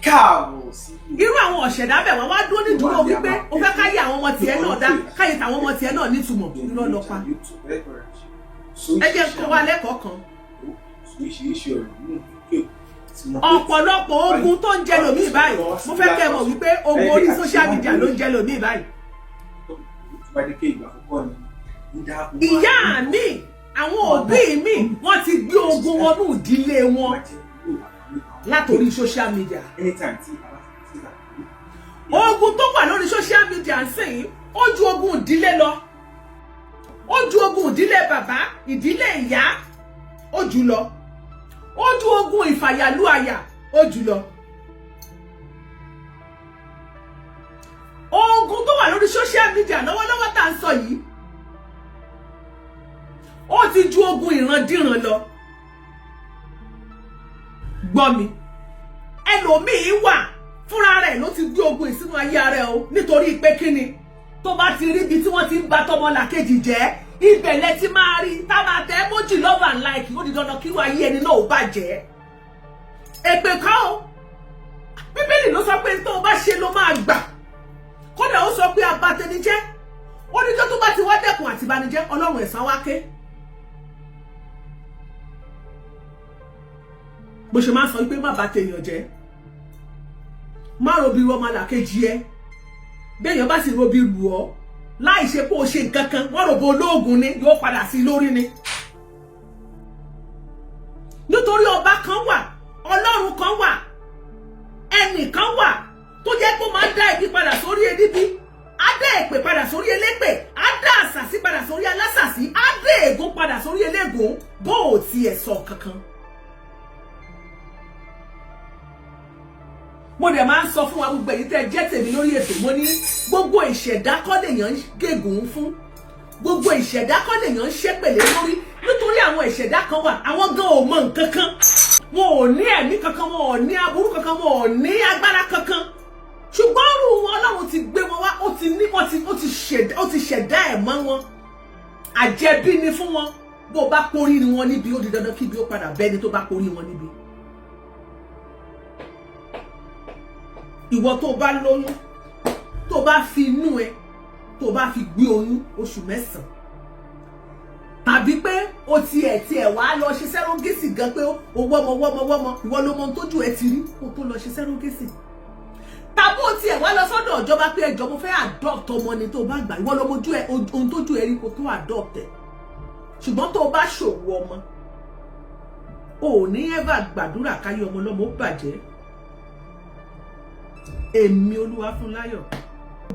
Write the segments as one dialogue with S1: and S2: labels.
S1: Káàbọ̀ sí
S2: Irú àwọn ọ̀ṣẹ̀dá bẹ̀ wọ́n wá dúró nídúró wípé o fẹ́ káyé àwọn ọmọ tiẹ̀ náà dá, káyé tàwọn ọmọ tiẹ̀ náà nítumọ̀. Irọ́ lọ pa. Ẹ jẹ́ kó wa lẹ́kọ̀ọ́ kan.
S1: Oríṣiríṣi ọ̀rọ̀ nínú fídíò tí mo
S2: Ọ̀pọ̀lọpọ̀ ogun tó ń jẹ lòmíì báyìí, mo fẹ́ kẹ́ ẹ mọ̀ wípé ogun orí social media ló ń jẹ lòmíì báyìí.
S1: Tó bá dé pé ìgbà àkọ́kọ́ ni ń dá
S2: Ìyá mi, àwọn òbí mi, wọ́n ti gbé ogun wọnú ìdílé wọn látòrí social media.
S1: Anytime tí a bá ti síta.
S2: Ogun tó wà lórí social media ń sìn, ó ju ogun ìdílé lọ, ó ju ogun ìdílé bàbá, ìdílé ìyá, ó jù lọ. Ó ju ogun ìfàyàlú àyà, ó jù lọ. Ogun tó wà lórí social media lọ́wọ́lọ́wọ́ tá à ń sọ yìí, ó ti ju ogun ìrandíran lọ. Gbọ́ mi, ẹlòmíín wà, fúnra rẹ̀ ló ti gbé ogun ìsínú ayé ara ẹ̀ o. Nítorí pé kíni? Tó bá ti rí ibi tí wọ́n ti ń ba tọmọlàkejì jẹ́, ibẹ̀ lẹ ti máa rí tá máa tẹ emoji love and like. Ó di dandan kí ayé ẹni náà ó bàjẹ́. Èpè kọ́ o. Bíbélì ló sọ pé tó o bá ṣe ló máa gbà. Kódà ó sọ pé abatẹnijẹ́, ó ní tó bá ti wá dẹ́kun àtìbánijẹ́, Ọlọ́run ẹ̀san wá ké. Bó ṣe máa ń sọ wípé má bà tèèyàn jẹ́, má robi ru ọmọlàkejì ẹ, béèyàn bá sì robi lù ọ́ láì ṣe pé o ṣe nǹkan kan, wọ́n rògbò olóògùn ni, yóò padà sí lórí ni. Nítorí ọba kan wà, Ọlọ́run kan wà, ẹnìkan wà tó jẹ́ pé ó máa ń dá ibi padà sórí ẹníbi, á dá èpè padà sórí elépè, á dá àṣàsí padà sórí alásàsí, á dá ègún padà sórí elégún, bó o tiẹ̀ sọ kankan. Mo dẹ̀ máa ń sọ fún wa, gbogbo èyí tẹ́ jẹ́ tèmi lórí ètò, mo ní gbogbo ìṣẹ̀dá kọ́ lèèyàn ń gégùn fún, gbogbo ìṣẹ̀dá kọ́ lèèyàn ń ṣépèlé lórí. Nítorí àwọn ìṣẹ̀dá kan wà, àwọn gan ò mọ nǹkan kan, wọn ò ní ẹ̀mí kankan, wọn ò ní aburú kankan, wọn ò ní agbára kankan, ṣùgbọ́n ọ̀run wọn, Ọlọ́run ti gbé wọn wá, ó ti ní wọ́n ti ó ti ṣẹ̀dá ẹ̀ mọ́ wọn. Àjẹbí ni fún wọn. Bó o bá porí ni wọn níbi, ó di dandan kíbi ó padà bẹ́ni tó bá porí wọn níbi. Ìwọ tó bá lóyún, tó bá fi inú ẹ, tó bá fi gbé oyún oṣù 9, tàbí pé o tiẹ̀ wá lọ ṣe sẹ́rógẹ́sì gan, pé o wọ́mọ wọ́mọ wọ́mọ, ìwọ ló mọ ohun tójú ẹ ti rí kó tó lọ ṣe sẹ́rógẹ́sì, tàbí o tiẹ̀ wá lọ sọ́dọ̀ ìjọba pé ẹjọ́ mo fẹ́ adopt ọmọ ni, tó bá gbà, ìwọ ló mojú ẹ ohun tójú ẹ rí kó tó adopt ẹ. Ṣùgbọ́n tó bá ṣòwò ọmọ, o ò ní ever gbàdúrà káyé ọmọ lọ́mọ ó bàjẹ́. Èmi Olúwafúnláyọ̀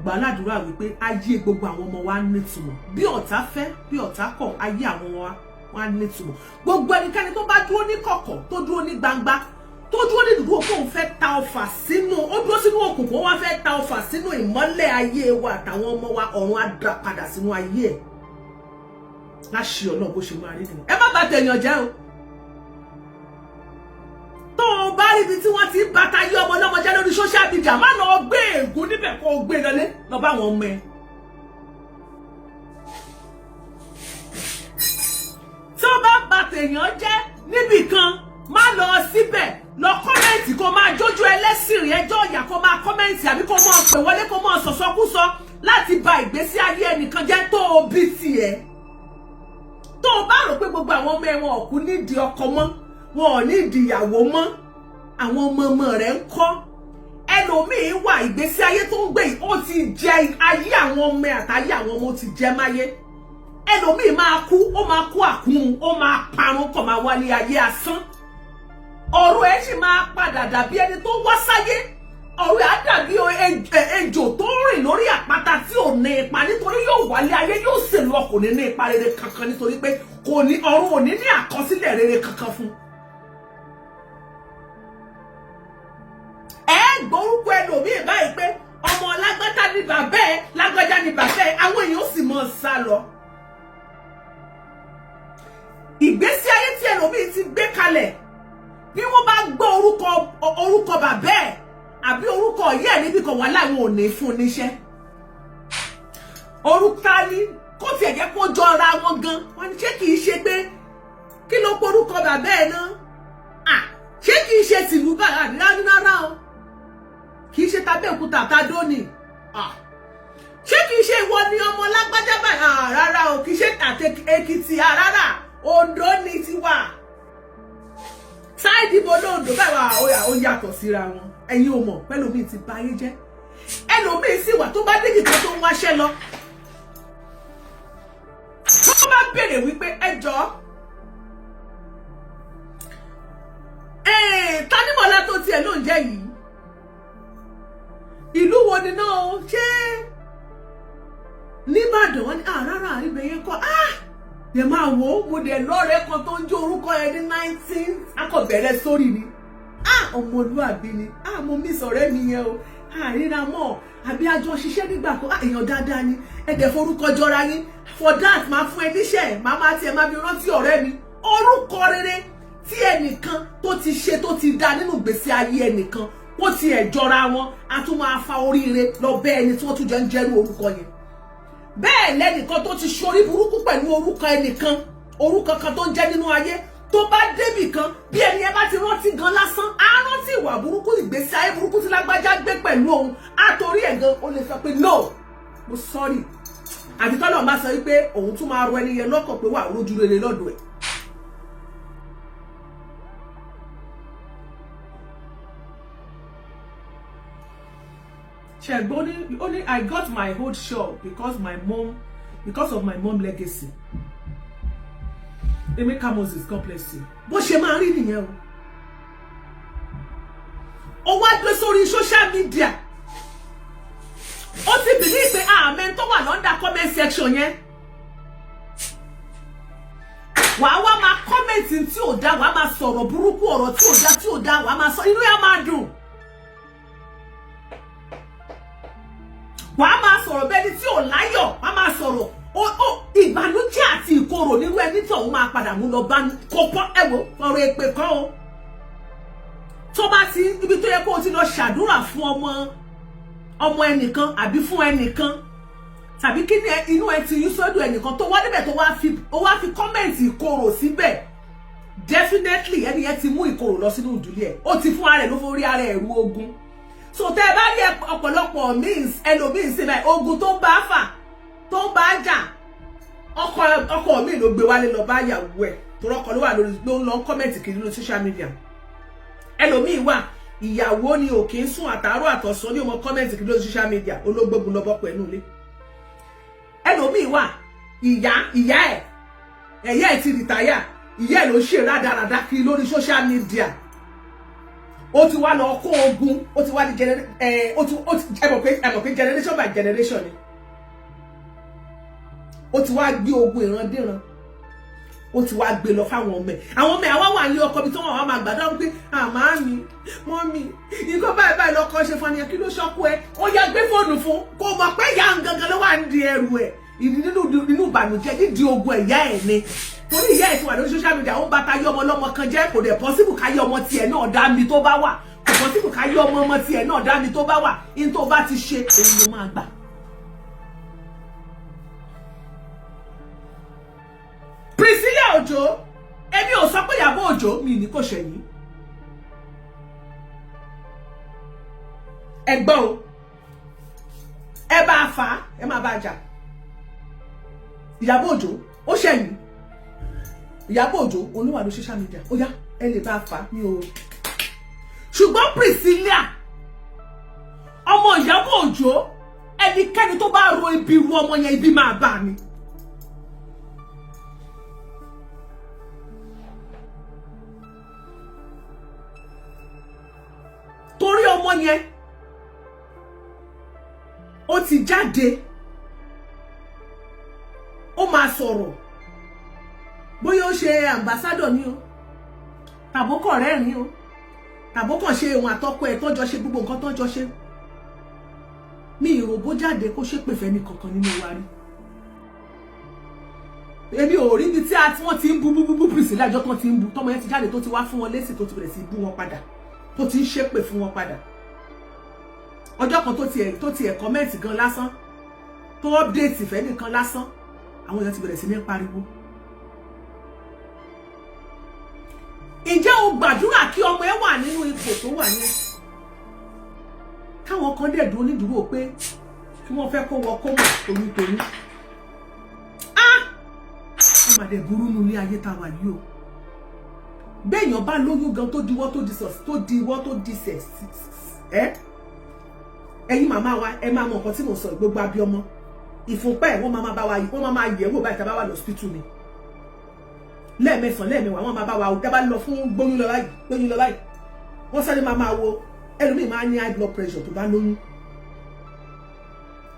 S2: gbà ládùúrà wípé ayé gbogbo àwọn ọmọ wa nítumọ̀. Bí ọ̀tá fẹ́, bí ọ̀tá kọ̀, ayé àwọn ọmọ wa nítumọ̀. Gbogbo ẹnikẹ́ni tó bá dúró ní kọ̀kọ̀, tó dúró ní gbangba, tó dúró ní dúdú òkú, òun fẹ́ ta ọfà sínú, ó dúró sínú òkùnkùn, ó wá fẹ́ ta ọfà sínú ìmọ́lẹ̀ ayé wa àtàwọn ọmọ wa, ọ̀run á dá padà sínú ayé ẹ̀ láṣẹ Ọlọ́run. Bó ṣe máa rí nìyẹn. Ẹ má bà tèèyàn jẹ́ o. Tó o bá rí ibi tí wọ́n ti ń bàtà yí ọmọ ọlọ́mọ jẹ́ lórí social media, má lọ gbé ègún níbẹ̀, kó o gbé lọlé lọ bá àwọn ọmọ ẹ. Tí o bá bà tèèyàn jẹ́ níbì kan, má lọ síbẹ̀ lọ comment, kó máa jójú ẹlẹ́sìn rìn ẹjọ́ ìyà, kó máa comment àbí kó máa pè wọlé, kó máa sọ̀sọ́kúsọ láti ba ìgbésí ayé ẹnìkan jẹ́ tó o bí tiẹ̀. Tó o bá rò pé gbogbo àwọn ọmọ ẹ̀wọ̀n ọ̀kú nídìí ọkọ mọ́, wọn ò ní ìdìyàwó mọ́, àwọn ọmọ ọmọ rẹ̀ ń kọ́. Ẹlòmíín wà, ìgbésí ayé tó ń gbé yìí, ó ti jẹ ayé àwọn ọmọ ẹ̀ àtayé àwọn ọmọ, ó ti jẹ máyé. Ẹlòmíín máa kú, ó máa kú àkúrun, ó máa parun, kọ̀ máa wálé ayé asán. Ọ̀rọ̀ ẹ̀ sì máa padà dàbí ẹni tó wá sáyé. Ọ̀rọ̀ ẹ̀ á dàbí ejò tó ń rìn lórí àpáta tí ò ní ipa, nítorí yóò wálé ayé, yóò sì lọ, kò ní ní ipa rere kankan, nítorí pé kò ní ọ̀run ò ní ní àkọsílẹ̀ rere kankan fún un. Ẹ gbórúkọ ẹlòmíì báyìí pé ọmọ lágbájá ni bàbá ẹ, lágbájá ni bàbá ẹ, àwọn èèyàn ó sì mọ sá lọ. Ìgbésí ayé tí ẹlòmíì ti gbé kalẹ̀, bí wọ́n bá gbọ́ orúkọ bàbá ẹ àbí orúkọ ìyá ẹ níbi kan, wà láwọn ò ní fún níṣẹ́. Orúkọ ni kó tiẹ̀ jẹ́ kó jọra wọn gan, wọn ni ṣé kìí ṣe pé kí ló porúkọ bàbá ẹ náà, ṣé kìí ṣe tìlú bàrà rárá o. Abẹ́òkúta àtàdó ni. Ṣé kìí ṣe ìwọ ni ọmọ lágbájá báyìí? Rárá o, kìí ṣe àti Èkìtì, rárá, Oǹdó ni tiwa. Side ibo lóńdó báyìí wà, ó yàtọ̀ síra wọn. Ẹ̀yin ò mọ̀ pẹ́lòmíì ti báyé jẹ́. Ẹlòmíì sì wà tó bá débì kan tó ń wáṣẹ́ lọ, tó bá béèrè wípé ẹ jọ̀ọ́, Tanímọ̀lá tó tiẹ̀ ló ń jẹ́ yìí, ìlú wo ni náà o? Ṣé nìbàdàn? Wọn ni rárá, ibẹ̀ yẹn kọ́. Dẹ̀ máa wò ó, mo dẹ̀ lọ́rẹ̀ẹ́ kan tó ń jó orúkọ yẹn ní 19 akọ̀bẹ̀rẹ̀ sórí ni. Ọmọlúàbí ni. Mo miss ọ̀rẹ́ mi yẹn o, àríra mọ́ àbí àjọ ṣiṣẹ́ nígbà kan. Èèyàn dáadáa ni. Ẹ dẹ̀ forúkọ jọra yín. For that, máa fún ẹ níṣẹ́, máa máa tiẹ̀ máa fi rántí ọ̀rẹ́ mi. Orúkọ rere tí ẹnìkan tó ti ṣe tó ti dá nínú ìgbésí ayé ẹnìkan, ó ti ẹ̀ jọra wọn, a tún máa fa oríire lọ bẹ́ ẹni tí wọ́n tún jọ ń jẹ́rú orúkọ yẹn. Bẹ́ẹ̀ lẹ́nìkan tó ti ṣorí burúkú pẹ̀lú orúkọ ẹnìkan, orúkọ kan tó ń jẹ́ nínú ayé, tó bá débì kan, bí ẹni ẹ bá ti rántí gan lásán, á rántí ìwà burúkú, ìgbésí ayé burúkú tí lágbájá gbé pẹ̀lú òun, á torí ẹ̀ gan ó lè sọ pé no, mo sorry. Àti tọ́lọ̀ bá sọ wípé òun tún máa rọ ẹni yẹn lọ́kàn pé wà rójú rere lọ́dọ̀ ẹ̀. Ṣẹ̀gbọ́n ó ní, "I got my old shop because of my mom legacy." Emeka Moses, God bless you. Bó ṣe máa rí nìyẹn o. Ó wá gbé sórí social media, ó ti believe pé àmẹ́ tó wà l'under comment section yẹn, wàá wá máa comment tí ò dá, wàá máa sọ̀rọ̀ burúkú, ọ̀rọ̀ tí ò dá, tí ò dá, wàá máa sọ, inú yà máa dùn. Wàá máa sọ̀rọ̀ bẹ́ẹ̀ ni tí ò láyọ̀, wàá máa sọ̀rọ̀ ó ìbànújẹ́ àti ìkorò nírú ẹni tí òun máa padà mú lọ bá kò pọ́. Ẹ wò, ọ̀rọ̀ èpè kan o, tó bá ti ibi tó yẹ kó o ti lọ ṣàdúrà fún ọmọ ọmọ ẹnìkan àbí fún ẹnìkan, tàbí kí ni inú ẹ ti yún sọ́dọ̀ ẹnìkan tó wá níbẹ̀, tó wá fi comment ìkorò síbẹ̀, definitely ẹni yẹn ti mú ìkorò lọ sínú ìdílé ẹ̀. Ó ti fún ara ẹ̀ ló forí ara ẹ̀ ru ogun. So tẹ́ ẹ bá rí ọ̀pọ̀lọpọ̀ means ẹlòmíín sí báyìí, ogun tó ń bá fà, tó ń bá jà, ọkọ mi ló gbé wálé lọ bá ìyàwó ẹ̀, torí ọkọ ló wà lórí ló ń lọ comment kiri lórí social media. Ẹlòmíín wà, ìyàwó ni ò kì í sùn àtàárọ̀ àtọ̀sán ní ọmọ comment kiri lórí social media, ológbógun lọ́bọ̀ pẹ̀lú ilé. Ẹlòmíín wà, ìyá ẹ̀, ẹ̀yà ẹ̀ ti retire, ìyá ẹ̀ ló ṣe rádaràdá kiri lórí social media. Ó ti wá lọ kó ogun, ó ti wá di ẹ ó ti ẹ mọ̀ pé generation by generation ni. Ó ti wá gbé ogun ìrandíran, ó ti wá gbé lọ fáwọn ọmọ ẹ. Àwọn ọmọ ẹ àwa wà ní ọkọ bí tí wọn wà máa gbàdúrà wípé àmà mi, mummy, nǹkan báyìí báyìí lọkọ ṣe fún ẹ. Kí ló ṣọkú ẹ? Ó yá, gbé fóònù fún kó mọ̀ pé ìyá ń gangan ló wà ń di ẹrù ẹ nínú ìbànújẹ́, nídìí ogun ẹ̀yà ẹ̀ ni, torí ìyá ẹ̀ ti wà lórí social media, ó ń bá tayé ọmọ ọlọ́mọ kan jẹ́. Kò dẹ̀ possible káyé ọmọ tiẹ̀ náà dá mi tó bá wà. Kò possible káyé ọmọ ọmọ tiẹ̀ náà dá mi tó bá wà. In tó bá ti ṣe, òun ló máa gbà. Priscilla Òjó, èmi ò sọ pé Ìyábọ̀ Òjó mi ní kò ṣẹ̀yìn. Ẹ̀gbọ́n o, ẹ bá a fà á, ẹ má bá a jà. Ìyábọ̀ Òjó ó ṣẹ̀yìn. Ìyábọ̀ Òjó olúwa ló social media, ó yá, ẹ lè bá a fà á ní o. Ṣùgbọ́n Priscilla, ọmọ Ìyábọ̀ Òjó, ẹnikẹ́ni tó bá ro ibi ru ọmọ yẹn, ibi máa bá mi. Torí ọmọ yẹn ó ti jáde, ó máa sọ̀rọ̀, bóyá ó ṣe ambassador ni o, tàbó kàn rẹ́rìn o, tàbó kàn ṣe òun àtọkọ ẹ̀ tọ́jọ́ ṣe gbogbo nǹkan tọ́jọ́ ṣe. Mi ìròbó jáde kó ṣépè fẹ́ni kankan nínú wa rí. Èmi ò rí ibi tí a tí wọ́n ti ń bú bú bú bú Priscilla. Ìjọ tán ti ń bú, tọmọ yẹn ti jáde, tó ti wá fún wọn lésì, tó ti bẹ̀rẹ̀ sí bú wọn padà, tó ti ń ṣépè fún wọn padà. Ọjọ́ kan tó tiẹ̀ comment gan lásán, tó update ìfẹ́ nìkan lásán, àwọn èèyàn ti bẹ̀rẹ̀ sí ní pariwo. Ǹjẹ́ o gbàdúrà kí ọmọ ẹ wà nínú ipò tó wà yẹn? Káwọn kan dẹ̀ dúró nídúró pé kí wọ́n fẹ́ kó wọ coma toyúntoyún. Ah, wọ́n máa dẹ̀ burú nu ilé ayé tá a wà yìí o. Béèyàn bá lóyún gan, tó diwọ́, tó di sọ̀s, tó diwọ́, tó di sẹ̀ ẹ́. Ẹ̀yin màmá wa, ẹ máa mọ nǹkan tí mo sọ. Gbogbo abiyọmọ, ìfúnpá ẹ̀, wọ́n máa bá wa, wọ́n máa yẹ̀ wò báyìí. Tá a bá wà lọ́sípítù ni, lẹ́ẹ̀mẹsàn, lẹ́ẹ̀mẹwàá, wọ́n máa bá wa dábàá lọ fún gbóyún lọ báyìí, gbóyún lọ báyìí, wọ́n sáré máa wo. Ẹlòmíì máa ní high blood pressure tó bá lóyún,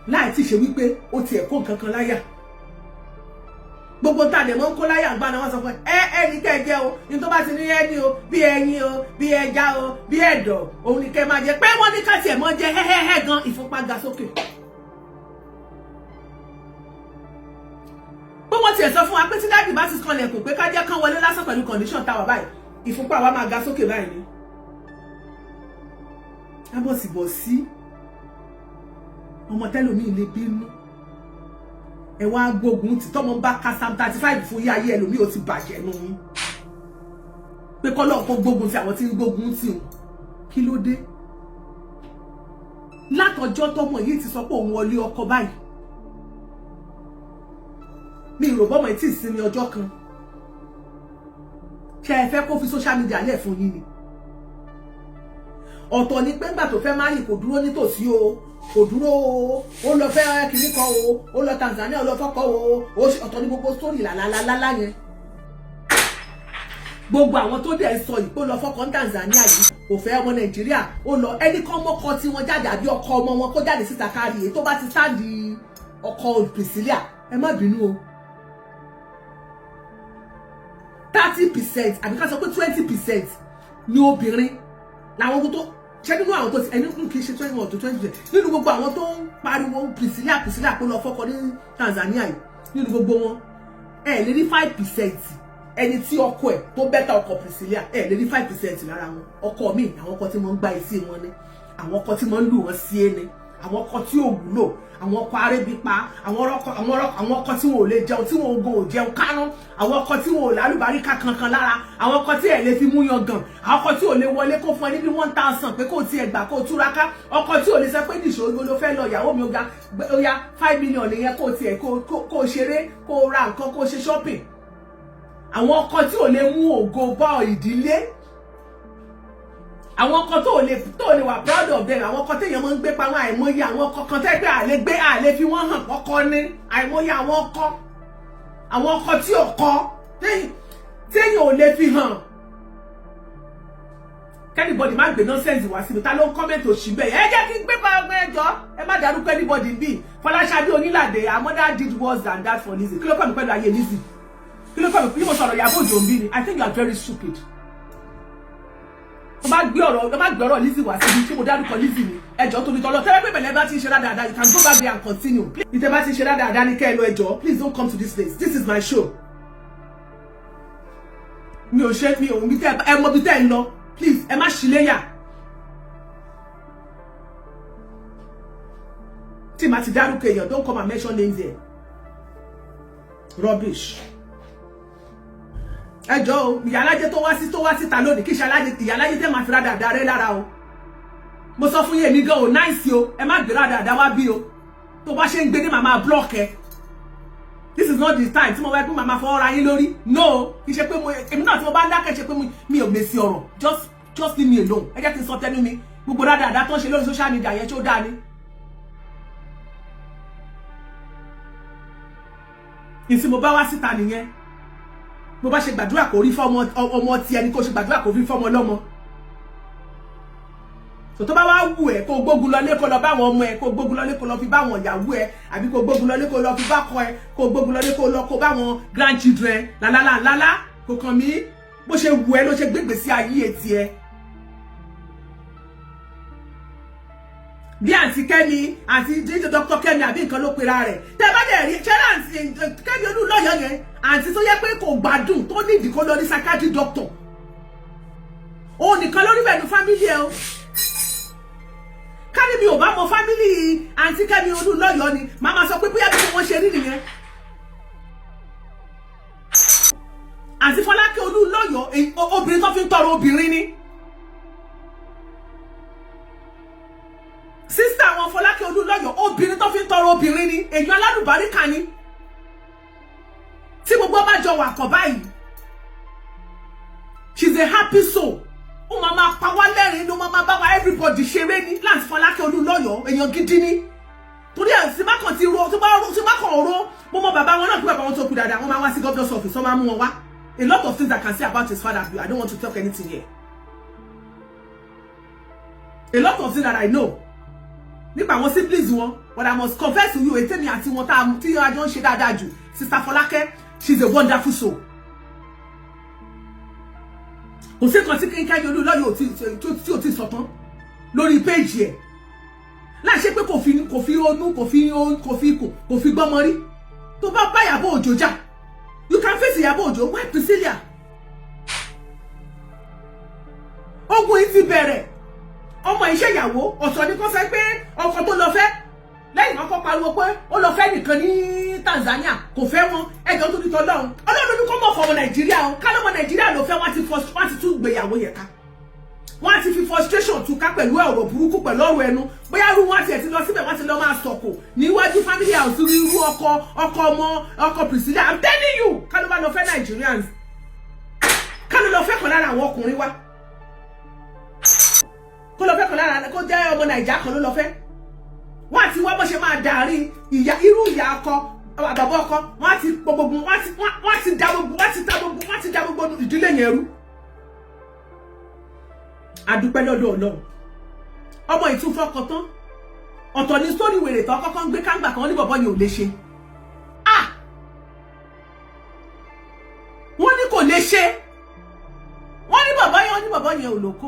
S2: láì tí ṣe wípé ó tiẹ̀ kó nǹkan kan láyà. Gbogbo tá a lè mọ́ ń kó láyà ń gbá náà, wọ́n sọ fún ẹ, ẹ ní kẹ́ ẹ jẹ́ o, ní tó bá ti ní ẹni o, bí ẹyin o, bí ẹja o, bí ẹ̀dọ̀, òun ní kẹ́ máa jẹ. Pé wọ́n ní ká tiẹ̀ mọ́ jẹ hẹ́hẹ́hẹ́ gan, ìfúnpá ga sókè. Pé wọ́n tiẹ̀ sọ fún wa pé tí daddy bá ti kanlẹ̀kùn pé ká jẹ́ kán wọlé lásán, pẹ̀lú condition táwa báyìí, ìfúnpá wa máa ga sókè báyìí ni. Ábọ̀sibọ̀ sí ọmọ tẹ́lòmíì lè bínú, ẹ wá gbógun tí tọmọ bá ka Psalm 35 fún yí, ayé ẹlòmíì ó ti bàjẹ́ nù yín, pé kọ́lọ́ kó gbógun ti àwọn tí ń gbógun tì wọn. Kí ló dé? Látọjọ́ tọmọ yìí ti sọ pé òun wọlé ọkọ báyìí, mi ìrò bọ́mọ tí ì sinmi ọjọ́ kan. Ṣe ẹ fẹ́ kó fi social media lẹ̀ fún yín ni? Ọ̀tọ̀ ni pé ńgbà tó fẹ́ marry, kò dúró nítòsí o, kò dúró o, ó lọ fẹ́ kìíní kan o, ó lọ Tanzania, ó lọ fọ́kọ o. Ọ̀tọ̀ ni gbogbo sórí làlálálá yẹn. Gbogbo àwọn tó dẹ̀ sọ yìí pé ó lọ fọ́kọ ní Tanzania yìí, kò fẹ́ ọmọ Nàìjíríà, ó lọ, ẹnì kan mọ́kọ tí wọ́n jáde àbí ọkọ ọmọ wọn kó jáde síta kárí èyí tó bá ti sáàdì ọkọ Priscilla. Ẹ má bínú o, 30% àbí ká sọ pé 20% ni obìnrin làwọn ogun tó ṣé nínú àwọn tó ti ẹni kì í ṣe 21 to 20% nínú gbogbo àwọn tó ń pariwo Priscilla, Priscilla kó lọ fọ́kọ ní Tanzania yìí. Nínú gbogbo wọn, ẹ lè rí 5% ẹni tí ọkọ ẹ̀ tó better ọkọ Priscilla. Ẹ lè rí 5% lára wọn. Ọkọ mi, àwọn ọkọ tí wọ́n ń gbá etí wọn ni, àwọn ọkọ tí wọ́n ń lù wọ́n sí ẹni, àwọn ọkọ tí ò wúlò, àwọn ọkọ arébípa, àwọn ọkọ tí wọn ò lè jẹun, tí wọn ò gan ò jẹun kánú, àwọn ọkọ tí wọn ò lálùbáríkà kankan lára, àwọn ọkọ tí ẹ lè fi mú yan gàn, àwọn ọkọ tí ò lè wọlé kó fún ẹ ní bí 1,000 pé kó tiẹ̀ gbà kó túraká, ọkọ tí ò lè sọ pé nìṣó ló fẹ́ lọ, ìyàwó mi, ó ga, ó yá, 5 million nìyẹn, kó tiẹ̀ kó ṣeré, kó ra nǹkan, kó ṣe shopping, àwọn ọkọ tí ò lè mú ògo bá ìdílé, àwọn ọkọ tó lè wà proud of them, àwọn ọkọ téèyàn máa ń gbé pamọ́. Àìmọye àwọn ọkọ kan tẹ́ pé àlè gbé, àlè fi wọ́n hàn kọ́kọ́ ní. Àìmọye àwọn ọkọ tí ọkọ téèyàn ò lè fi hàn. Kí anybody má gbé nonsense wá síbi. Ta ló ń comment òṣì bẹ́ẹ̀? Ẹ jẹ́ kí n gbé bá ọgbẹ́ ẹjọ́. Ẹ má dárúkọ anybody bí Fọláṣadé Onílàdé. Her mother did worse than that for Lizzy. Kí ló kọ́ mi pẹ̀lú ayé Lizzy? Kí ló kọ́ mi? Bí mo sọ̀rọ̀ Ìyábọ̀ Òjó ń bí ni? I think you are very stupid. Tó bá gbé ọ̀rọ̀ Lizzy wá síbi tí mo dárúkọ Lizzy ni, ẹjọ́ torí tọ́lọ́ tẹ́lẹ̀ pé bẹ̀lẹ́ bá ti ń ṣe dáadáa, you can go back there and continue. Ìtẹ́ bá ti ń ṣe dáadáa ní kẹ́ ẹ lọ. Ẹjọ́, please don't come to this place. This is my show. Mi ò ṣe, mi ò bí tẹ́ ẹ mọ bí tẹ́ ẹ ń lọ. Please, ẹ má ṣíléyà tí màá ti dárúkọ èèyàn. Don't come and mention names here. Rubbish. Ẹjọ́ o, ìyálájẹ tó wá síta lónìí, kí ṣe ìyálájẹ tẹ́ máa fi rádàdà rẹ lára o. Mo sọ fún yín, èmi gan ò nice o. Ẹ má gbé rádàdà wá bí o. Tó bá ṣe ń gbé ní, màmá block ẹ. This is not the time tí mo wá pé màmá fọwọ́ ra yín lórí. No, kì í ṣe pé mo, èmi náà tí mo bá dákẹ́ ṣe pé mi ò mèsì ọ̀rọ̀. Just leave me alone. Ẹ jẹ́ kí n sọ tẹnu mi. Gbogbo rádàdà tó ń ṣe lórí social media yẹn, tó dáa ni. Ìsìn mo bá wá síta nìyẹn. Bó bá ṣe gbàdúrà kò rí fọmọ ọmọ tí ẹni, kó ṣe gbàdúrà kò rí fọmọ lọ́mọ. Tó bá wá wù ẹ́, kó gbógun lọlé, kó lọ bá àwọn ọmọ ẹ, kó gbógun lọlé, kó lọ fi bá àwọn ìyàwó ẹ, àbí kó gbógun lọlé, kó lọ fi bá kọ ẹ, kó gbógun lọlé, kó lọ kó bá àwọn grandchildren lálálálálá, kò kàn mí. Bó ṣe wù ẹ́ ló ṣe gbégbé sí ayé etí ẹ. Bí àǹtí Kẹ́mi, àǹtí jíjẹ Dr. Kẹ́mi àbí nǹkan ló pera rẹ̀, tẹ́ bá dẹ̀ rí ṣẹ́rẹ́ àǹtí Kẹ́mi Olúnlọ́yọ̀ yẹn, àǹtí tó yẹ pé kò gbádùn, tó nídìí kó lọ ní psychiatric doctor, òun nìkan lórí bẹ́ẹ̀ ní family ẹ o. Kárí mi ò bá mọ family àǹtí Kẹ́mi Olúnlọ́yọ̀ ni màá máa sọ pé bóyá bí wọ́n ṣe rí nìyẹn. Àǹtí Fọlákẹ́ Olúnlọ́yọ̀, obìnrin tó fi ń tọrọ obìnrin ni. wọn, Fọlákẹ́ Olúnlọ́yọ̀, obìnrin tó fi ń tọrọ obìnrin ni, èèyàn alálùbáríkà ni. Tí gbogbo bá jọ wà kọ̀ báyìí, she's a happy soul. Ó máa máa pa wá lẹ́rìn-ín ló máa máa bá wa everybody ṣeré ní láti. Fọlákẹ́ Olúnlọ́yọ̀, èèyàn gidi ni. Torí ẹ̀ tí má kàn ti ro, tí má ro, tí má kàn ro, mo mọ bàbá wọn náà, kí bàbá wọn tó kú dáadáa, wọn máa wá sí governor's office, wọn máa mú wọn wá. A lot of things I can say about his father, I don't want to talk anything here. A lot of things that I know nípa àwọn siblings wọn, but I must confess to you, ètè mi àti wọn tá tí a jọ ń ṣe dáadáa jù, Sister Fọlákẹ́, she's a wonderful soul. Kò sí nǹkan tí Kẹ́mi Olúnlọ́yọ̀ tí ò ti sọ tán lórí péèjì ẹ̀, láì ṣe pé kò fi onú, kò fi gbọ́mọ rí. Tó bá bá Ìyábọ̀ Òjó jà, you can face Ìyábọ̀ Òjó. Why Priscilla? Ogun yìí ti bẹ̀rẹ̀. Ọmọ iṣẹ́ ìyàwó ọ̀tọ̀ ni kò sọ pé ọkọ tó lọ fẹ́ lẹ́yìn, ọkọ pariwo pé ó lọ fẹ́ nìkan ní Tanzania, kò fẹ́ wọn. Ẹjọ́ tó ní tọ́lọ́run, Ọlọ́run ní kó mọ̀ fọmọ Nàìjíríà o. Ká lọ́mọ Nàìjíríà ló fẹ́, wọ́n ti tún gbéyàwó yẹn ká, wọ́n á ti fi frustration tú ká pẹ̀lú ọ̀rọ̀ burúkú, pẹ̀lú ọ̀rọ̀ ẹnu. Bóyá irú wọn tiẹ̀ ti lọ síbẹ̀, wọ́n ti lọ máa sọ̀kò níwájú family house, irú ọkọ ọmọ ọkọ Priscilla. I'm telling you, ká ló bá lọ fẹ́ Nigerians, ká ló lọ fẹ́ kan lára àwọn ọkùnrin wa, kó lọ fẹ́ kan lára, kó jẹ́ ọmọ Nàìjà kan ló lọ fẹ́, wọ́n àti wá bó ṣe máa dàrí ìyá, irú ìyá ọkọ, bàbá ọkọ, wọ́n á ti pọ̀ gbogbo, wọ́n ti da gbogbo ìdílé yẹn rú. Adúpẹ́ lọ́dọ̀ Ọlọ́run, ọmọ ìtúfọ́kọ tán. Ọ̀tọ̀ ní sórí wèrè tó kọ́kọ́ ń gbé káńgbà kan ní bọ̀bọ́ yẹn ò lè ṣe. Ah, wọ́n ní kò lè ṣe, wọ́n ní bàbá yẹn, wọ́n ní bàbá yẹn ò lóko.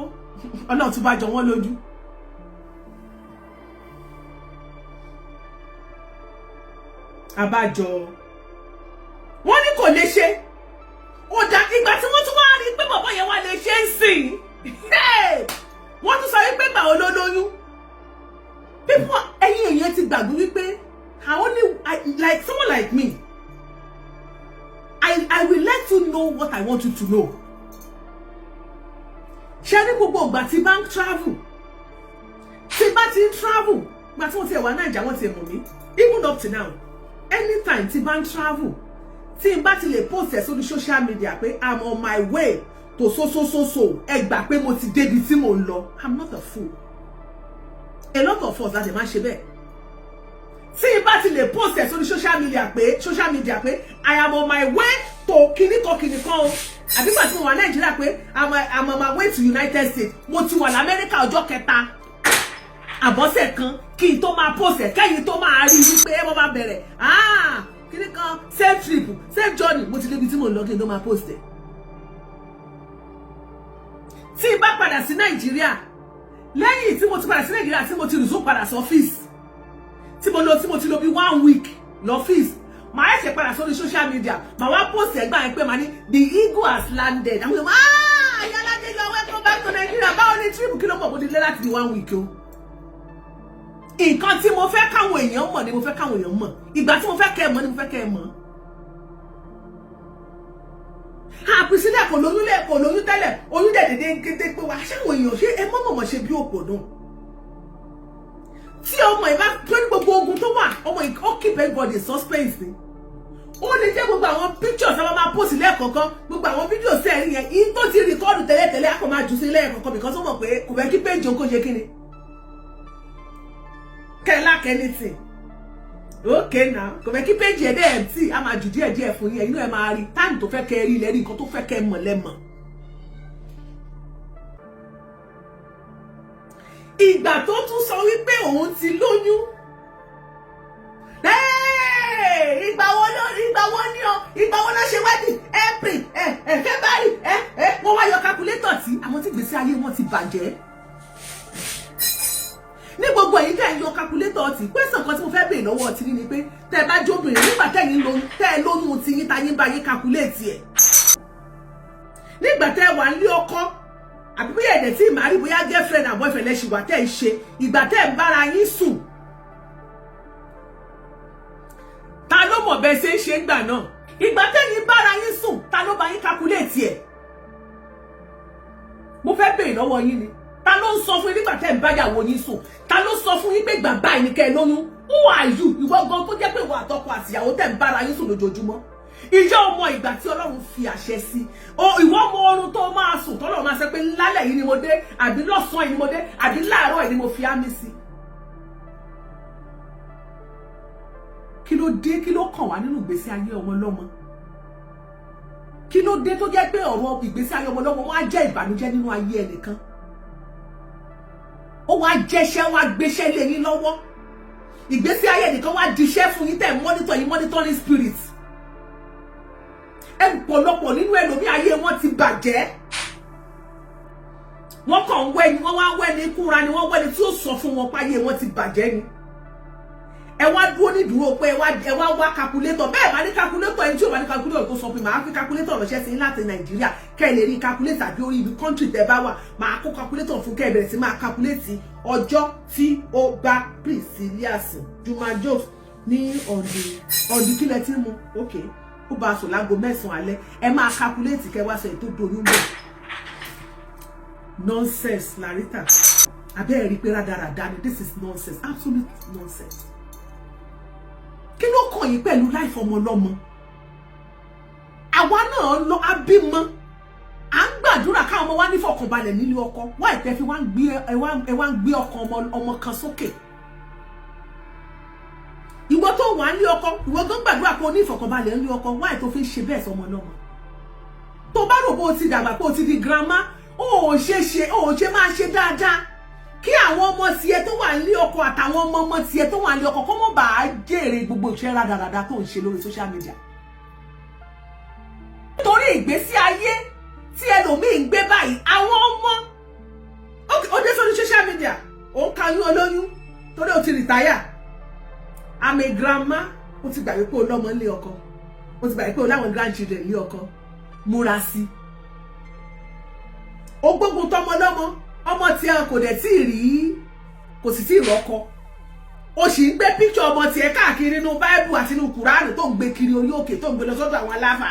S2: Ọlọ́run tún bá jọ wọ́n lójú. Àbájọ wọ́n ní kò lè ṣe. Ó dá ìgbà tí wọ́n tún wá rí pé bàbá yẹn wá lè ṣe ń sìn, wọ́n tún sọ wípé gbà ó ló lóyún. People, ẹ̀yin èèyàn ti gbàgbé wípé I only I, like someone like me, I will let you know what I want you to know. Ṣé ní gbogbo ìgbà tí bá ń travel, tí bá ti ń travel, ìgbà tí wọ́n ti wà Naija, wọ́n ti mọ̀ mí, even up to now, anytime tí bá ń travel, tí n bá ti lè post ẹ̀ sórí social media pé I'm on my way to so so so so, ẹ gbà pé mo ti débi tí mo ń lọ. I'm not a fool. A lot of us láti máa ṣe bẹ́ẹ̀. Tí n bá ti lè post ẹ̀ sórí social media pé I am on my way to kìnnìkan kìnnìkan o, àbí gbà tí mo wà Nàìjíríà pé I'm on my way to United States, mo ti wà l'Amẹ́ríkà ọjọ́ kẹta àbọ̀sẹ̀ kan kí n tó máa post ẹ̀, kẹ́yìn tó máa rí i wípé ẹ wọ́n máa bẹ̀rẹ̀, ah, kíní kan, safe trip, safe journey, mo ti débi tí mo ń lọ kí n tó máa post ẹ̀. Tí n bá padà sí Nàìjíríà, lẹ́yìn tí mo ti padà sí Nàìjíríà, tí mo ti resume padà sí ọ́fíìsì, tí mo lọ, tí mo ti lò bí one week lọ́fíìsì, màá ẹ̀ṣẹ̀ padà sórí social media, màá wá post ẹ̀gbà yẹn pé màá ní the eagle has landed. Àwọn èèyàn, ah, Ayálàjẹ, you are welcome back to Nigeria, báwo ni trip? Kí ló mọ̀ bó ti lé láti di one week o? Nǹkan tí mo fẹ́ káwọn èèyàn mọ̀ ni mo fẹ́ káwọn èèyàn mọ̀. Ìgbà tí mo fẹ́ kẹ́ ẹ mọ̀ ni mo fẹ́ kẹ́ ẹ mọ̀. Priscilla kò lóyún lẹ, kò lóyún tẹ́lẹ̀, oyún dẹ̀ dédé kété pé wá ṣáwọn èèyàn ṣé ẹ mọ̀ mọ̀ ṣe bí òpò náà. Tí ọmọ ìbá tó ní gbogbo ogun tó wà, ọmọ yìí ó keep everybody in suspense ni. Ó lè jẹ́ gbogbo àwọn pictures àwọn máa post lẹ́ẹ̀kọ̀ọ̀kan, gbogbo àwọn fídíò sẹ́ẹ̀rí yẹn yìí tó ti record tẹ́lẹ̀tẹ́lẹ̀, á kò máa jù sí lẹ́ẹ̀kọ̀ọ̀kan, because ó mọ̀ pé kò fẹ́ kí péjì òun kò ṣe kíni kẹ́lá kẹ́nìtì. Okay now, kò fẹ́ kí péjì ẹ̀ dẹ́ empty, á máa jù díẹ̀ díẹ̀ fún yín. Inú ẹ̀ máa rí time tó fẹ́ kẹ́ rí lẹ́rí, nǹkan tó fẹ́ kẹ́ mọ̀ lẹ́mọ̀. Ìgbà tó tún sọ wípé òun ti lóyún, ìgbà wo ní ọ, ìgbà wo ló ṣe wedding? April, ẹ ẹ February, ẹ ẹ wọ́n wá yọ calculator tí àwọn tí gbèsè ayé wọn ti bàjẹ́ ní gbogbo èyí tẹ́ ń yọ calculator tí. Question kan tí mo fẹ́ béèrè lọ́wọ́ tí ní ni pé tẹ́ bá jóbìnrin, nígbà tẹ́yìn lóyún, tẹ́ ẹ lóyún tí yín, tayín bá yín calculate ẹ̀, nígbà tẹ́ ẹ wà nílé ọkọ, àbí bóyá ẹ̀dẹ̀ tí màá rí, bóyá girlfriend and boyfriend lẹ́ṣin wà tẹ́ ẹ ṣe, ìgbà tẹ́ ẹ ń bára yín sùn, ta ló mọ̀ bẹ́ẹ̀ ṣe ń ṣe ń gbà náà? Ìgbà tẹ́yìn bára yín sùn, ta ló bá yín calculate ẹ̀? Mo fẹ́ béèrè lọ́wọ́ yín ni, ta ló ń sọ fún yín nígbà tẹ́ ń báyàwó yín sùn? Ta ló sọ sọ fún yín pé ìgbà báyìí ni kẹ́ ẹ lóyún? Who are you? Ìwọ gan tó jẹ́ pé ìwọ àtọkọ àtìyàwó tẹ̀ ń bára yín sùn lójoojúmọ́, ìjọ ọmọ ìgbà tí Ọlọ́run fi àṣẹ sí o? Ìwọ ọmọ oorun tó máa sùn tọ́lọ́run máa sọ pé lálẹ́ yìí ni mo dé, àbí lọ́sàn-án yìí ni mo dé, àbí láàárọ̀ yìí ni mo fi ámì sí? Kí ló dé? Kí ló kàn wá nínú ìgbésí ayé ọmọ lọ́mọ? Kí ló dé tó jẹ́ pé ọ̀rọ̀ ìgbésí ayé ọmọ lọ́mọ wọn á jẹ́ ìbànújẹ́ nínú ayé ẹnìkan? Ó wá jẹ́ṣẹ́, wá gbéṣẹ́ lé yín lọ́wọ́. Ìgbésí ayé ẹnìkan wá diṣẹ́ fún yín tẹ̀ monitor yín, monitoring spirit. Ẹ pọ̀lọpọ̀ nínú ẹlòmíì, ayé wọn ti bàjẹ́. Wọ́n kàn ń wẹ́ni, wọ́n wá ń wẹ́ni kúra ni, wọ́n wẹ́ni tí ó sọ fún wọn páyé wọn ti bàjẹ́ ni. Ẹ wá dúró ní dúró pé ẹ wá wá calculator. Bẹ́ẹ̀ bá ní calculator, ẹni tí ò bá ní calculator tó sọ pé màá fi calculator ránṣẹ́ sí láti Nàìjíríà, kẹ́ ẹ lè rí calculator, àbí orí ibi country tẹ́ bá wà, màá kó calculator fún kẹ́ ẹ bẹ̀rẹ̀ sí máa calculate ọjọ́ tí ó bá Priscilla sùn. Juma Jokes ní ọ̀dì ọ̀dì kílẹ̀ tí mu. Ok, ó bá a sùn láago 9 alẹ́. Ẹ máa calculate kẹ́ wá sọ ètò doyún bẹ́ẹ̀. Nonsense, Larita. Abẹ́ẹ̀ rí pé rádaràda ni. This is nonsense, absolute nonsense. Kí ló kàn yín pẹ̀lú life ọmọ ọlọ́mọ? Àwa náà lọ abímọ, à ń gbàdúrà káwọn ọmọ wa nífọ̀kànbalẹ̀ nílé ọkọ. Wá ìtẹ́ fi wá ń gbé, ẹ wá ń gbé ọkàn ọmọ kan sókè. Ìwọ tó wà nílé ọkọ, ìwọ tó ń gbàdúrà kó ní ìfọ̀kànbalẹ̀ nílé ọkọ, wá ìtò fi ń ṣe bẹ́ẹ̀ sọmọ ọlọ́mọ? Tó bá rò bó o ti dàgbà, pé o ti di grandma, ó ò ṣe ṣe, ó ò ṣe máa ṣe dáadáa kí àwọn ọmọ tiẹ̀ tó wà nílé ọkọ àtàwọn ọmọ ọmọ tiẹ̀ tó wà nílé ọkọ kó mọ̀ bá a jèrè gbogbo ìṣẹ́ rádaràda tó ń ṣe lórí social media. Nítorí ìgbésí ayé tí ẹlòmíì ń gbé báyìí, àwọn ọmọ ó dé sórí social media, ó ń kayún olóyún torí ó ti retire. I'm a grandma. Ó ti gbàgbé pé o lọ́mọ nílé ọkọ, ó ti gbàgbé pé o láwọn grandchildren nílé ọkọ. Múra sí ó. Gbógun tọmọ lọ́mọ, ọmọ tí ẹ kò dẹ̀ tí ì rí, kò sì tí ì rọ́kọ, o sì ń gbé píkṣọ ọmọ tiẹ̀ káàkiri nínú báíbù àti nínú kùránì, tó ń gbé kiri orí òkè, tó ń gbé lọ sọ́dọ̀ àwọn aláfà.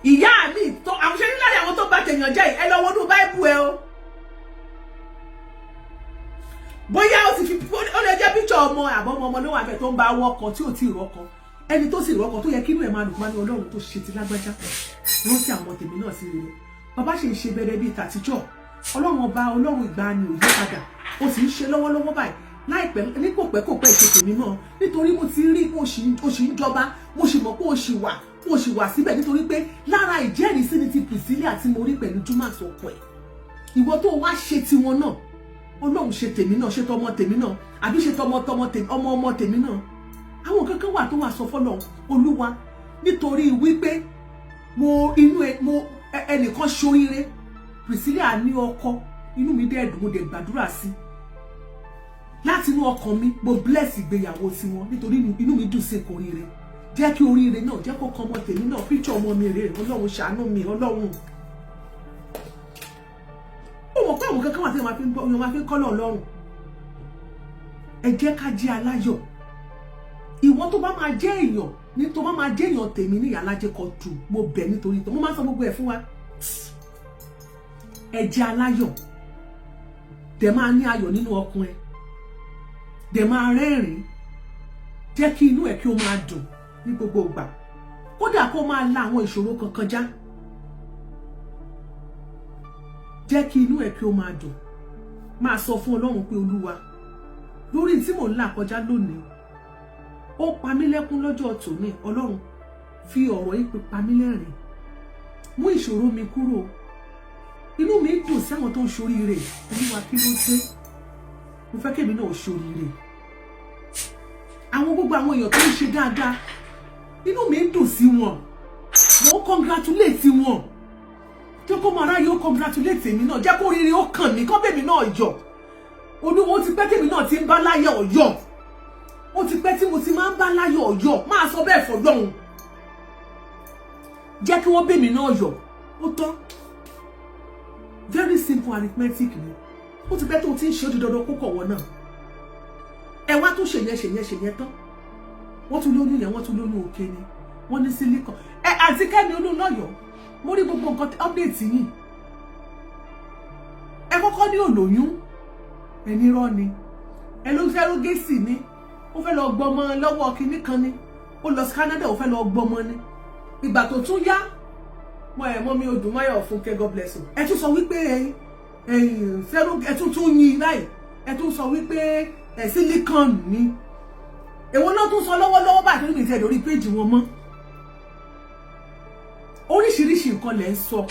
S2: Ìyá mi tó àwọn ṣe nílẹ̀, àwọn tó bá tèèyàn jẹ́, ẹ lọ wọnú báíbù ẹ o. Bóyá ó ti fi, ó lè jẹ́ píkṣọ ọmọ àbọ̀ ọmọ ọmọ ló wà bẹ́ẹ̀ tó ń bá wọ́kọ tí ò tí ì rọ́kọ. Ẹni tó sì rọ́kọ tó yẹ kínú ẹ̀ máa dùn, máa ní Ọlọ́run tó ṣe ti lágbájá, rántí àwọn tèmi náà sí rere. Bàbá ṣe ń ṣe bẹ̀rẹ̀ bíi tàtijọ́. Ọlọ́run ọba, Ọlọ́run ìgbàanì ò yí padà. Ó sì ń ṣe lọ́wọ́lọ́wọ́ báyìí. Láìpẹ́ ní kò pẹ́ kò pẹ́, ìṣe tèmi náà, nítorí mo ti rí pé ó sì ń jọba. Mo sì mọ̀ pé ó sì wà síbẹ̀, nítorí pé lára ìjẹ́rìísí ni ti Priscilla tí mo rí pẹ̀lú Jumas ọkọ ẹ̀. Ìwọ tó wá ṣe tiwọn náà, Ọlọ́run ṣe tèmi náà, ṣe tọmọ tèmi náà, àbí ṣe tọmọ tọmọ tèmi, ọmọ ọmọ tèmi náà. Àwọn kankan wà tó wà sọ fọlọ Olúwa, nítorí wípé mo inú ẹ mo ẹnìkan ṣoríire, Priscilla ní ọkọ, inú mi dẹ̀ dùn, mo dẹ̀ gbàdúrà sí láti inú ọkàn mi. Mo bless ìgbéyàwó tiwọn nítorí inú mi dùn sí nǹkan oríire. Jẹ́ kí oríire náà jẹ́ kó kan ọmọ tèmi náà. Píṣọ ọmọ mi rèé. Ọlọ́run ṣàánú mi. Ọlọ́run, ó mọ̀ pé àwọn kankan wà tí wọ́n máa fi ń kọ́ lọ́rùn. Ẹ jẹ́ ká jẹ́ aláyọ̀. Ìwọ tó bá máa jẹ́ èèyàn ní, tó bá máa jẹ́ èèyàn tèmi ní Ìyálájé Kọ̀tù, mo bẹ̀ nítorí tó mo máa ń sọ gbogbo ẹ̀ fún wa. Ẹ jẹ́ aláyọ̀, dẹ̀ máa ní ayọ̀ nínú ọkàn ẹ, dẹ̀ máa rẹ́rìn-ín. Jẹ́ kí inú ẹ̀ kí ó máa dùn ní gbogbo ìgbà, kódà kó máa la àwọn ìṣòro kankan já. Jẹ́ kí inú ẹ̀ kí ó máa dùn. Máa sọ fún Ọlọ́run pé, Olúwa, lórí tí mò ń là kọjá lónìí, ó pa mí lẹ́kún lọ́jọ́ tòní, Ọlọ́run, fi ọ̀rọ̀ yìí pa mí lẹ́rìn, mú ìṣòro mi kúrò. Inú mi dùn sí àwọn tó ń ṣoríire. Olúwa, kí ló dé? Mo fẹ́ kémi náà ṣoríire. Àwọn gbogbo àwọn èèyàn tó ń ṣe dáadáa, inú mi dùn sí wọn, mo congratulate wọn. Jẹ́ kó máa ráyè ó congratulate èmi náà. Jẹ́ kó rírí ó kàn mí, kọ́ bèmi náà yọ̀. Olúwo, ti pẹ́ tèmi náà ti ń bá láyọ̀ yọ̀. Ó ti pẹ́ tí mo ti máa ń bá láyọ̀ yọ̀. Máa sọ bẹ́ẹ̀ fọlọ́hun, jẹ́ kí wọ́n bèmi náà yọ̀. Ó tán. Very simple arithmetic ni. Ó ti pẹ́ tó ti ń ṣe, ó di dandan kó kọ̀wọ́ náà. Ẹ wá tún ṣèyẹn ṣèyẹn ṣèyẹn tán, wọ́n tún lóyún yẹn, wọ́n tún lóyún òkè ni wọ́n ní silicon ẹ. Àti Kẹ́mi Olúnlọ́yọ̀, mo rí gbogbo nǹkan update yìí. Ẹ kọ́kọ́ ní òlóyún. Ẹni rọ́ ni, ẹ ló surrogacy ni, ó fẹ́ lọ gbọmọ lọ́wọ́ kinní kan ni, ó lọ sí Canada, ó fẹ́ lọ gbọmọ ni. Ìgbà tó tún yá mọ ẹ mọ mi Odùmáyọ̀ Fúnkẹ́, God bless you. Ẹ tún sọ wípé ẹyin ẹ tún tún yin láì, ẹ tún sọ wípé ẹ silicon ni. Èwo náà tún sọ lọ́wọ́lọ́wọ́ báyìí tó ní ìtẹ̀ lórí péjì wọn mọ́? Oríṣiríṣi nǹkan lẹ̀ ń sọ.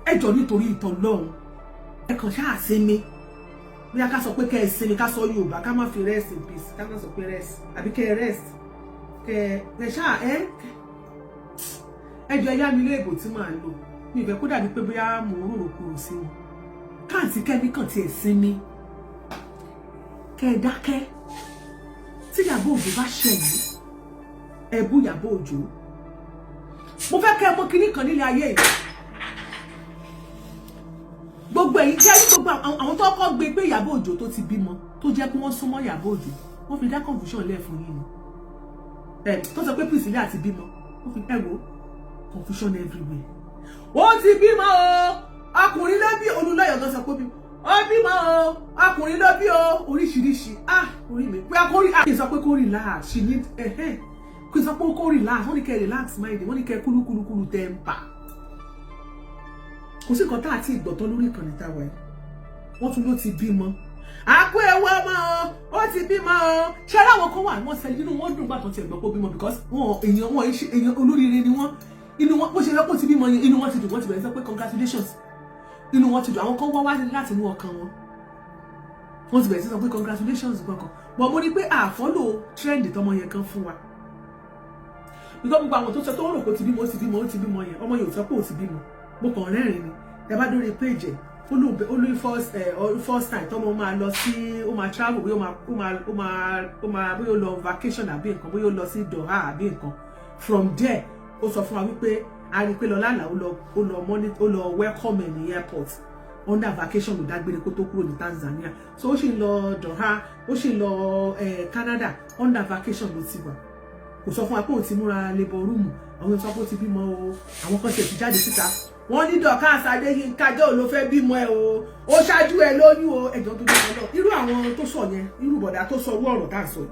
S2: Ẹ jọ, nítorí ìtàn lọ́hùn, ẹ kàn ṣáà sinmi. Bóyá ká sọ pé kẹ́ ẹ sinmi, ká sọ Yorùbá, ká má fi rest in peace, ká má sọ pé rest, àbí kẹ́ ẹ rest, kẹ́ ẹ ṣáà ẹ jọ, ẹ yá mi léèbò tí màá lò. Mi ìfẹ́ kó dàbí pé bóyá mò ń rorò kúrò sí wọn. Káàntì kẹ́mi kàn tiẹ̀ sinmi, kẹ́ ẹ dákẹ́. Tí Ìyábọ̀ Òjó bá ṣẹ̀yìn, ẹ bú Ìyábọ̀ Òjó. Mo fẹ́ kẹ́ ẹ mọ̀ kinní kan nílé ayé yìí. Gbogbo ẹ̀yin jẹ́ gbogbo àwọn tó kọ́ gbé pé Ìyábọ̀ Òjó tó ti bímọ, tó jẹ́ pé wọ́n súnmọ́ Ìyábọ̀ Òjó, wọ́n fi dá confusion lẹ̀ fún yín ni. Ẹ tó sọ pé Priscilla ti bímọ, wọ́n fi, ẹ wo confusion everywhere. Ó ti bímọ o, ọkùnrin ló bí. Olúlọ́yọ̀ gan sọ pé ó bímọ o, ọkùnrin ló bí o. Oríṣiríṣi. Ah, orí mi pé akórí. Ah, kí n sọ pé kó relax, she need kí n sọ pé kó relax. Wọ́n ní kẹ́ relax mind, wọ́n ní kẹ́ kúlúkúlúkúlú temper. Kò sí nǹkan tá àti ìgbọ̀tọ́ lórí ìkànnì táwa yìí. Wọ́n tún ló ti bímọ, àpò ewu ọmọ o, ó ti bímọ o. Ṣé aláwọ̀ kan wà, wọ́n sẹ́yìn, inú wọn dùn gbàtàn tí ẹ̀gbọ́n kó bímọ, because wọn èèyàn, wọn èèyàn olóríire ni wọ́n. Inú wọn, bó ṣe lọ́pọ̀ ti bímọ yẹn, inú wọn ti dùn, wọ́n ti bẹ̀rẹ̀ sọ pé congratulations. Inú wọn ti dùn. Àwọn kan wá wá láti inú ọkàn wọn, wọ́n ti bẹ̀rẹ̀ sí sọ pé congratulations gbọ̀ngàn. But mo ní pé à follow trend tọmọ yẹn kan fún wa, because gbogbo àwọn tó sọ, tó rò pé ó ti bímọ, ó ti bímọ, ó ti bímọ yẹn, ọmọ yẹn ò sọ pé ó ti bímọ. Mo kàn rẹ́rìn ni. Tẹ bá dórí page ẹ̀, ó lórí first time tọmọ máa lọ sí, ó máa travel, bóyá ó máa bóyá ó lọ vacation àbí nǹkan, bóyá ó lọ sí Doha àbí nǹkan. From there, ó sọ fún wa wípé a rí i pé lọ́lá ó lọ money, ó lọ welcome ẹ̀ ní airport under vacation. Ló dágbére kó tó kúrò ní Tanzania. So ó sì lọ Doha, ó sì lọ Canada, under vacation ló ti wà. Kò sọ fún wa pé òun ti múra labour room. Àwọn sọ pé ó ti bímọ o. Àwọn kan tiẹ̀ ti jáde síta, wọ́n ní Dorcas Adéyínká jẹ́ òun ló fẹ́ bímọ ẹ o, ó ṣáájú ẹ lóyún o. Ẹ̀jọ̀ tó dé lọ, irú àwọn tó sọ yẹn, irú bọ̀dà tó sọ owó ọ̀rọ̀ tá à ń sọ yìí,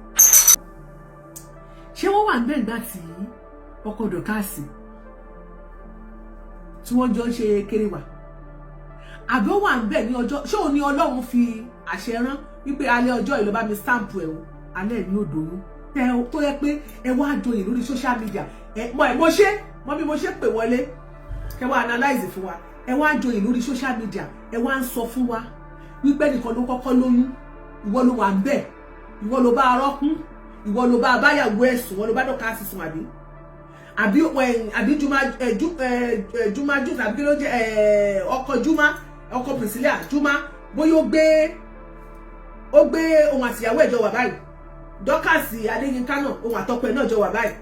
S2: ṣé wọ́n wà níbẹ̀ nígbà tí ọkọ Dorcas tí wọ́n jọ ń ṣe kéré wà, àbí ó wà níbẹ̀ ní ọjọ́? Ṣé òun ni Ọlọ́run fi àṣẹ rán wípé alẹ́ ọjọ́ ìlú bá mi stamp ẹ̀ o, alẹ́ ní òdòrú tó yẹ pé ẹ wá joyè lórí social media? Ẹ mọ ẹ mo ṣe mọ bí mo ṣe pè wọlé, kẹ wá analyze fún wa. Ẹ wá joyè lórí social media, ẹ wá ń sọ fún wa wípé nìkan ló kọ́kọ́ lóyún. Ìwọ ló wà ń bẹ̀, ìwọ ló bá arọ́kún, ìwọ ló bá abáyàwó ẹ̀sùn, ìwọ ló bá Dorcas sùn, àbí juma juma jù, tàbí kí ló jẹ ọkọ Juma, ọkọ Priscilla Juma, bóyá ó gbé ohun àtìyàwó ẹ̀jọ̀ wà báyìí. Dorcas Adéyínká náà, ohun àtọkọ ẹ̀ náà jọ wà báyìí.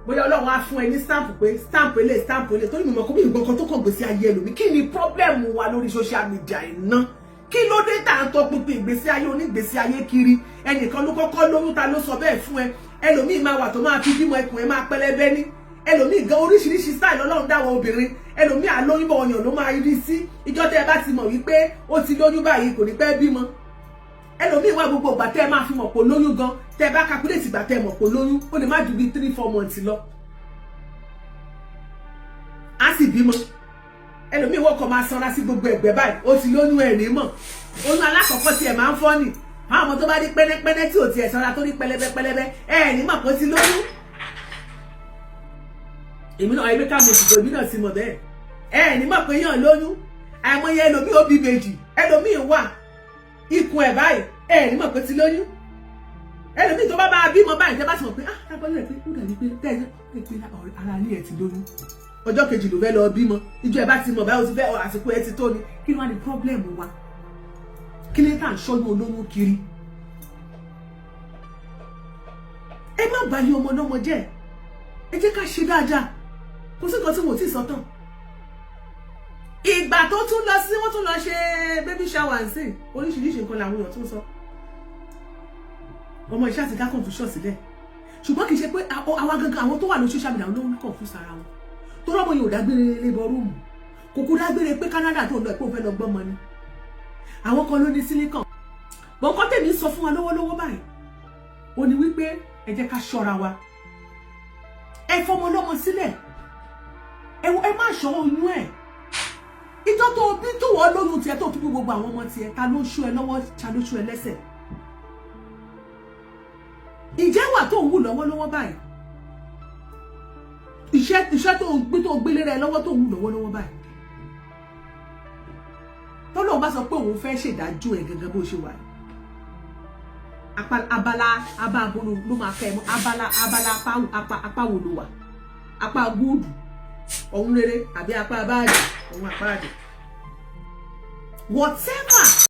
S2: Bóyá Ọlọ́run á fún ẹ ní stamp pé stamp ilé, stamp ilé, torí mi mọ̀ kó bí nǹkan kan tó kàn gbèsè ayé ẹlòmí. Kí ni problem wa lórí social media iná? Kí ló dé tá à ń tọpinpin ìgbésí ayé onígbésí ayé kiri? Ẹnìkan ló kọ́kọ́ lóyún, ta ló sọ bẹ́ẹ̀ fún ẹ? Ẹlòmíì máa wà tó máa fi bímọ, ẹkùn ẹ máa pẹlẹbẹ ní. Ẹlòmíì gan, oríṣiríṣi style Ọlọ́run dáwọ́ obìnrin. Ẹlòmíì àlóyún bọ̀, ọyàn ló máa rí sí. Ìjọ tẹ́ ẹ bá ti mọ̀ wípé ó ti lóyún báyìí, kò ní pẹ́ bímọ. Ẹlòmíì wá, gbogbo ìgbà tẹ́ ẹ máa fi mọ̀ pé lóyún gan, tẹ́ ẹ bá calculate ìgbà tẹ́ ẹ mọ̀ pé lóyún, ó lè má ju bí 3-4 months lọ, á sì bímọ. Ẹlòmíì wọ́n kàn máa sanra sí gbogbo ẹ̀gbẹ́ báyìí, ó ti lóyún, ẹ̀ ní mọ̀. Oyún alákọ̀ọ́kọ́ tí ẹ̀ máa ń fọ́ nì, àwọn ọmọ tó bá rí pẹ́nẹ́pẹ́nẹ́ tí ò tiẹ̀ sanra, tó rí pẹlẹbẹ pẹlẹbẹ, ẹ̀ ní mọ̀ pé ó ti lóyún. Èmi náà, ẹbí ká mo sì bọ̀, èmi náà ti mọ̀ bẹ́ẹ̀. Ẹ̀ ní mọ̀ pé yàn lóyún. Àìmọye ẹlòmíì ó bí méjì, ẹlòmíì wà, ikùn ẹ̀ báyìí, ẹ̀ ní mọ̀ pé ti lóyún. Ẹlòmíì tó bá bá bímọ báyìí, tẹ́ bá ti mọ̀ pé ah, lágbọ́dọ̀ rẹ̀ pé ó dàbí pé tẹ́ ẹ pé ara ní ẹ̀ ti lóyún, ọjọ́ kejì ló fẹ́ lọ bímọ. Ìjọ ẹ bá ti mọ̀ báyìí, ó ti fẹ́, àsìkò ẹ ti tó ni. Kí ló wá ní problem wa? Kí ló tà ń ṣọ́yún olóyún kiri? Ẹ má bàyí ọmọ ọlọ́mọ jẹ́. Ẹ jẹ́ ká ṣe dáadáa. Kò sí nǹkan tí mo ti sọ tán. Ìgbà tó tún lọ sí, wọ́n tún lọ ṣe baby shower and sing, oríṣiríṣi nǹkan làwọn èèyàn tún sọ. Ọmọ iṣẹ́ àti dá confusion sílẹ̀, ṣùgbọ́n kì í ṣe pé àwa gangan, àwọn tó wà ní social media ló ń confuse ara wọn. Tó rọ́mọ yìí ò dágbére labour room, kò kú dágbére pé Canada tó ń lọ ẹ̀ pé òun fẹ́ lọ gbọ́mọ ni. Àwọn kan ló ní silicon. Bọ́n tèmi ń sọ fún wa lọ́wọ́lọ́wọ́ báyìí ó ní wípé ẹ jẹ́ ká ṣọ́ra wa. Ẹ fọmọ lọ́mọ sílẹ̀, ẹ má ṣọ́ oyún ẹ̀. Ìjọ tó bí tó wọ́n lóyún tiẹ̀, tó tún bí gbogbo àwọn ọmọ tiẹ̀, ta ló ṣú ẹ lọ́wọ́? Ta ló ṣú ẹ lẹ́sẹ̀? Ìjẹ́ wà tó ń wù lọ́wọ́lọ́wọ́ báyìí, iṣẹ́ tó ń gbé, tó ń gbélé rẹ lọ́wọ́, tó ń wù lọ́wọ́lọ́wọ́ báyìí, tọ́lọ́run bá sọ pé òun fẹ́ ṣèdájọ́ ẹ̀ gẹ́gẹ́ bó ṣe wà yìí, abala abáàbò ló máa fẹ́ mọ́. Abala apá wo ló wà? Apá good, ọ̀hún rere, àbí apá bad, ọ̀hún apáàdì, whatever.